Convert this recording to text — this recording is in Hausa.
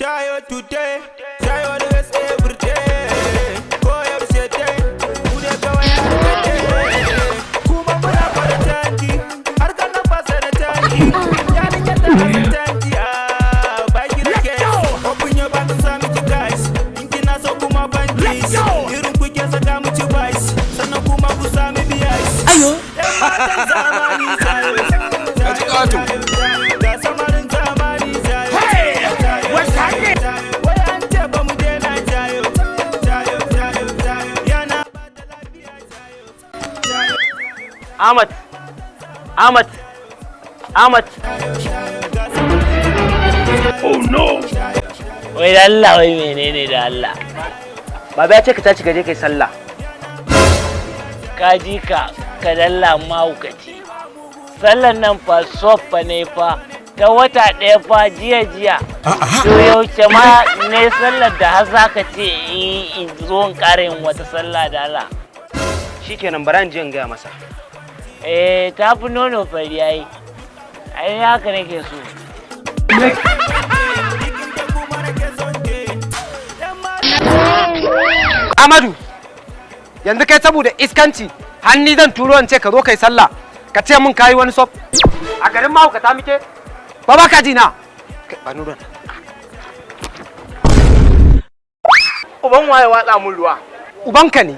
Shayo today, shayo the best every day. Ko yaushe dai, mu ne kawai harkar dai. Kuma muna fara canji, harkar nan ba sai da canji. Yarinyar da ba canji, ah, baki da ke. Open your bank, sa miki cash. In kina so kuma banki. Irin kuke saka mu ci bashi, sannan kuma ku sami biya shi. Ayo. Yan matan zamani shayo. Ka ji ƙato. Ga samarin zamani shayo. What's happening? Wai an ce ba mu daina shayo, shayo, shayo, shayo. Yana bata lafiya shayo, shayo. Ahmad, Ahmad, Ahmad. Oh no! Wai da Allah, wai menene da Allah? Baba ya ce ka tashi ka je kai sallah. Ka ji ka, ka dalla mahaukaci. Sallan nan fa soffa ne fa ta wata ɗaya fa jiya jiya. To yaushe ma ne sallar da har za ka ce in zo in ƙara yin wata sallah da Allah? Shikenan, bara in je in gaya masa. Eh, ta fi nono fari ai. Ai haka nake so. Jikinta kuma nake son ke. Yan matan Amadu, yanzu kai saboda iskanci hanni zan turo in ce ka zo kai sallah, ka ce mun kayi wani sof. A garin mahaukata muke? Ba ba ka ji na. Kai, ba ni ruwan. Uban waye watsa mun ruwa? Ubanka ne.